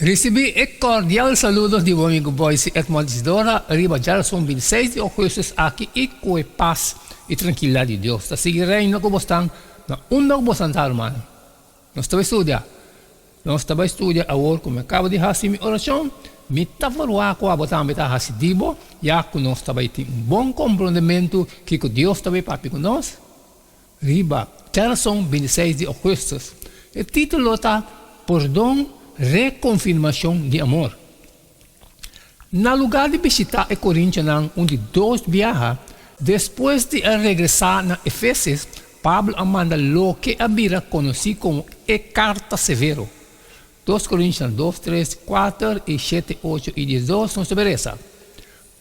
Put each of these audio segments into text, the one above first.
Risibí e kordial saludo di bo amigu Boyce Edmond Isidora riba djarason 26 di ougùstùs aki i ku e pas i trankilidat di Dios ta sigui reina ku bosnan na unda ku bosnan ta rumannan. Nos ta bai studia. Nos ta bai studia awor ku mi a kaba di hasi mi orashon. Mi ta verwagt ku abo tambe ta hasi di bo, ya ku nos ta bai tin un bon komprondementu kiko Dios ta bai papia ku nos. Riba djarason 26 di ougùstùs. E título ta Pordon, Rekonfirmashon di Amor. Na lugá di bishitá e korintionan un di dos biaha, despues di a regresá na Efeses, Pablo a manda loke a bira konosí komo e Karta Severo. Dos Korintionan dos, tres, kuater i shete, ocho i 12 nos ta bai resa,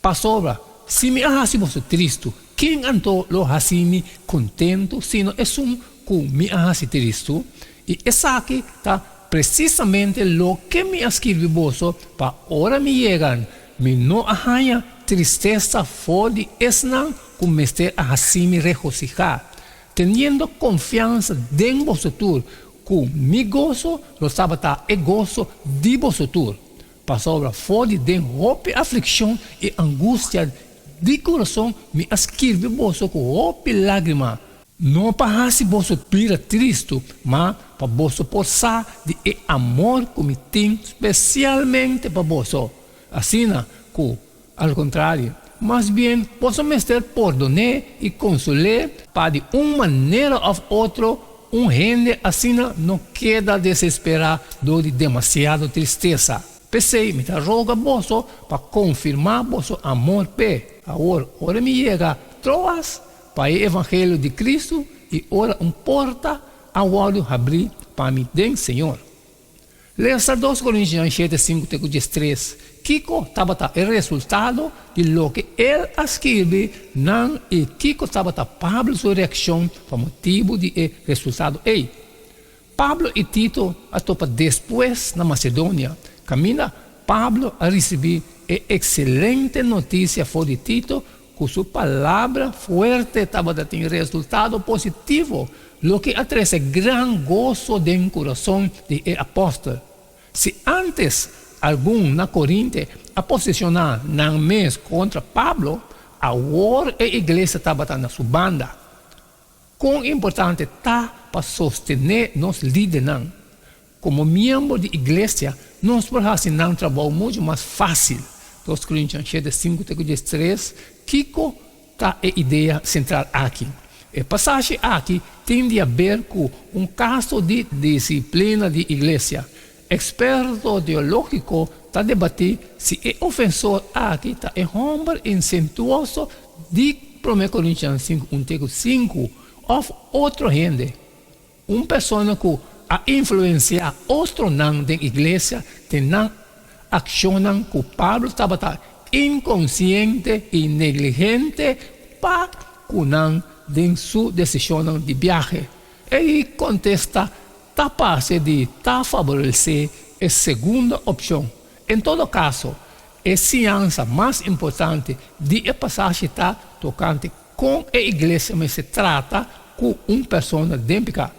Pasobra, si mi a hasi boso tristu, ken anto lo hasi mi kontentu sino esun ku mi a hasi tristu? I esaki ta presisamente loke mi a skirbi boso pa ora mi yega, mi no a haña tristesa for di esnan ku mester a hasi mi regosihá, teniendo konfiansa den boso tur ku mi goso lo tabata e goso di boso tur. Pasobra for di den hopi aflikshon i angustia di kurason mi a skirbi boso ku hopi lágrima, no pa hasi boso bira tristu, ma pa boso por sa di e amor ku mi tin spesialmente pa boso. Asina ku, al kontrario, mas bien boso mester pordon'é i konsol'é pa di un manera òf otro un hende asina no keda desesperá dor di demasiado tristesa. P'esei mi ta roga boso pa konfirmá boso amor p'e. Awor, ora mi yega Troas pa e evangelio di Kristu i ora un porta a wòrdu habrí pa mi den Señor. Lesa Dos Korintionan shete, sinku te ku 13. Kiko tabata e resultado di loke el a skirbi nan i kiko tabata Pablo su reakshon pa motibu di e resultado ei? Pablo i Tito a topa despues na Masedonia, kaminda Pablo a risibí e ekselente notisia for di Tito ku su palabra fuerte tabata tin resultado positivo, loke a trese gran goso den kurason di e apòstel. Si ántes algun na Korinte a posishoná nan mes kontra Pablo, awor e iglesia tabata na su banda. Kon importante ta pa sostené nos lidernan! Komo miembro di iglesia, nos por hasi nan trabou muchu mas fásil. Dos Korintian shete, sinku te ku 13, Kiko ta e idea sentral aki? E pasashi aki tin di haber ku un kaso di disiplina di iglesia. Eksperto teológiko ta debatí si e ofensor aki ta e hòmber insentuoso di Promé Korintian sinku un te ku sinku òf otro hende. Un persona ku a influensiá otronan den iglesia den nan akshonnan ku Pablo tabata inkonsiente i negligente pa ku nan den su desishonnan di biahe. E kontesta ta parse di ta faboresé e segundo opshon. En todo kaso, e siñansa mas importante di e pasashi ta tokante Kon e iglesia mester trata ku un persona den piká?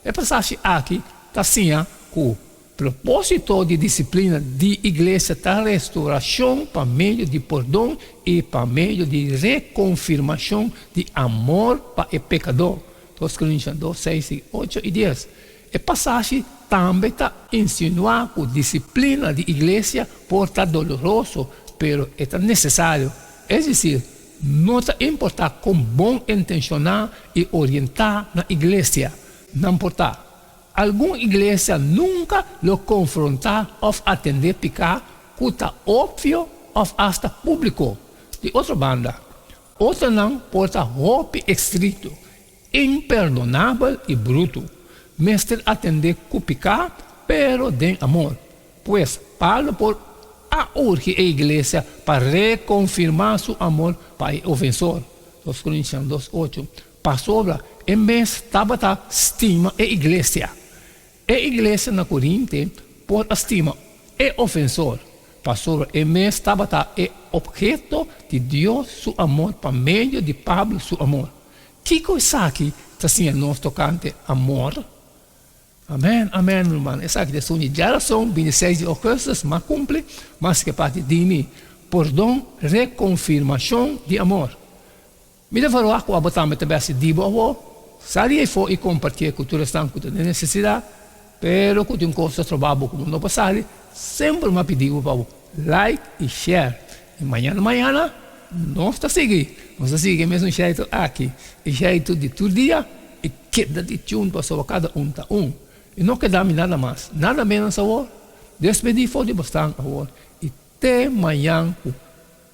E pasashi aki ta siña ku propósito di disiplina di iglesia ta restourashon pa medio di pordon i pa medio di rekonfirmashon di amor pa e pekadó. Dos Korintian dos, seis i ocho i dies. E pasashi tambe ta insinuá ku disiplina di iglesia por ta doloroso, pero e ta nesesario. Es desir, No ta importá kon bon intenshoná i orientá na iglesia nan por ta. Algun iglesia nunka lo konfrontá òf atendé piká ku ta opvio òf asta públiko. Di otro banda, otronan por ta hopi estrikto, imperdonabel i brutu. Mester atendé ku piká, pero den amor. Pues, Pablo por a urgi e iglesia pa rekonfirmá su amor pa e ofensor, Dos Korintian dos, ocho, pasobra e mes tabata stima e iglesia. E iglesia na Korinte por a stima e ofensor, pasobra e mes tabata e opheto di Dios su amor pa medio di Pablo su amor. Kiko esaki ta siña nos tokante amor? Amèn, amèn, ruman. Esaki ta esun di djarason, bintiseis di ougùstùs, m'a kumpli mas ke parti di mi. Pordon, rekonfirmashon di amor. Mi ta verwagt ku abo tambe ta bèsti di bo awor. Sali eifó i kompartié ku tur esnan ku ta den nesesidat, pero ku tin kos ta troba bo ku bo no por sali, semper mi a pidi bo pa bo like i share. I mañana mañana nos ta sigui, nos ta sigui ku e mesun sheitu aki, e sheitu di tur dia i keda di tune pasobra kada un ta un. I no keda mi nada mas, nada menos awor. Despedí for di bosnan awor i te mañan ku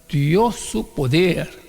Dios su poder.